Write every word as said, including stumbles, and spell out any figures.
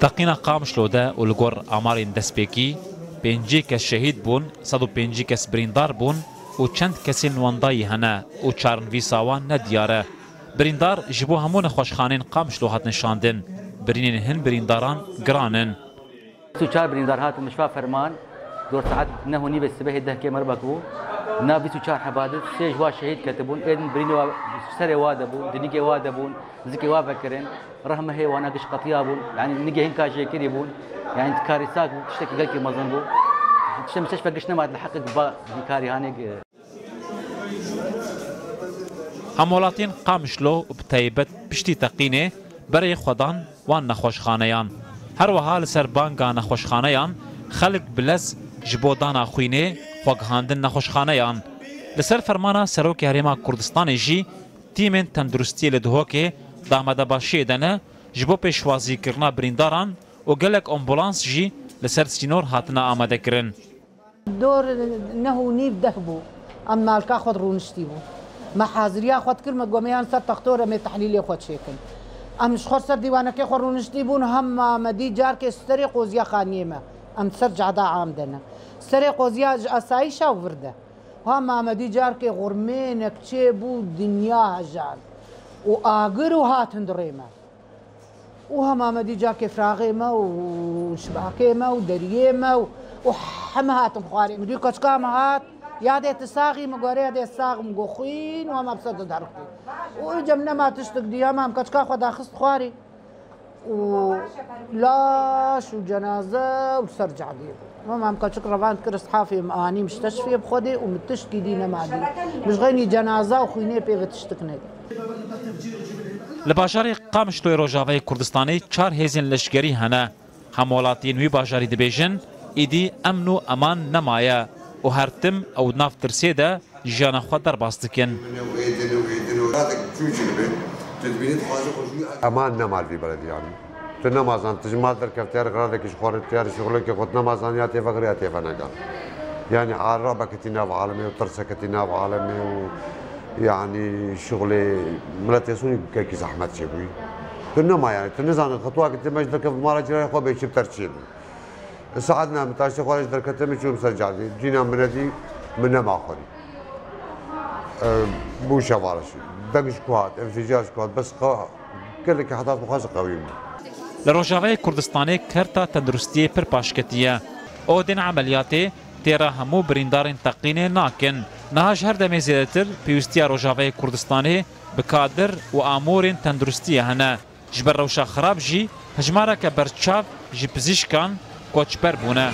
Teqîna Qamişlo de û li gor amarên destpêkî, pêncî kes şehîd bûn, sed û pêncî kes birîndar bûn û çend kesên wendayî hene û çarenivîsa wan ne diyar e. Birîndar ji bo hemû nexweşxanên Qamişlo hatin şandin. Birînên hin birîndaran giran in. Bîst û çar birîndar hatin mişva ferman, dor saet neh û nîvê sibehê deh kêm erbek bû. Nav bîst û çar heba de sê ji wa şehîd ketibûn, ê din birînê wa serê wa de bûn, dinîgê wa de bûn, zikê wa vekirin. Rehme hê wana giş qetiya bûn. Yanî nigê hinka jêkirî bûn. Yanî karîsa tiştekî gelkî mezin bû. Tiştê min seçfe giş nema li heqek ba hîkarî hanê. Hemwelatiyên Qamişlo û bi taybet piştî teqînê berê xwe dan wan nexweşxaneyan. Her wiha li ser banga nexweşxaneyan xelk bi lez ji bo dana xwînê xwe gihandin nexweşxaneyan. Li ser fermana Serokê Herêma Kurdistanê jî tîmên tenduristiyê li Duhokê di amadebaşiyê de ne ji bo pêşwazîkirina birîndaran û gelek ambulans jî li ser sînor hatine amadekirin. Dor neh û nîv deh bû. Em malka xwe rûniştî bû. Me haziriya xwe dikir, me got, "Me yan ser textor em ê tehlîlê xwe çêkin." Em ji xwe ser dîwanekê xwe rûniştî bûn, hema me dî carkê serê qoziya xaniyê me. Em ser cada am de ne. Serê qoziya ji asayîşa û vir de. Hema me dî carkê xurmênek çêbû, dinya hejand. Û agir û hat hundirê me. Û hema me dî carkê firaxê me û şibakê me û deriyê me û, û heme hatin xwarê. Min dî keçika me hat, "Yadê tu sax î?" Min got, "Erê, yadê sax im." Min got, "Xwîn." Û hema bi ser de derxî. Û îca min nema tiştik dî, hema min keçika xwe daxist xwarê. Û laş û cenaze û ser cadê bû. Hema min keçik revand kir, îshafê min anî, min ji teşfiyê bi xwe dê û min tiştkî dî nema dî. Min ji xeynî cenaze û xwînê pê ve tiştik nedî. Li bajarê Qamişloyê Rojavayê Kurdistanê çar hêzên leşkerî hene. Hemwelatiyên wî bajarî dibêjin, îdî emn û eman nemaye û her tim ew di nav tirsê de jiyana xwe derbas dikin. Eman nema li vî beledî yanî. Tu nema zan, tu ji mal derkevtiyar, xiradekî ji xwe re tiyar, şixulekê xwe tu nema zan, ya têve xir ya têve nega. Yanî araba ketî nav alemê û tirse ketî nav alemê û yanî şixulê miletê Sûrî gelkî zehmet çêbûyî. Tu nema yanî, tu nizanin xitwakî tu me ji derkev mala cîranê xwe bê çi bi ter çêbû. Saet ne min taştê xwe re ji derketê min çûm ser cadê. Cîna min nedî, min nema xwerî. E, bû şevare jî. Deng ji ku hat, enfîcar ji ku hat, bes qa-, gelekî heta xwe xweş qewî bû. Li Rojavayê Kurdistanê kerta tenduristiyê pir paşketî ye. Odên emeliyatê têra hemû birîndarên teqînê nakin. Niha ji her demê zêdetir pêwîstiya Rojavayê Kurdistanê bi kadir û amûrên tenduristiyê hene. Ji ber rewşa xirab jî hejmareke berçav ji pizîşkan koçber bûne.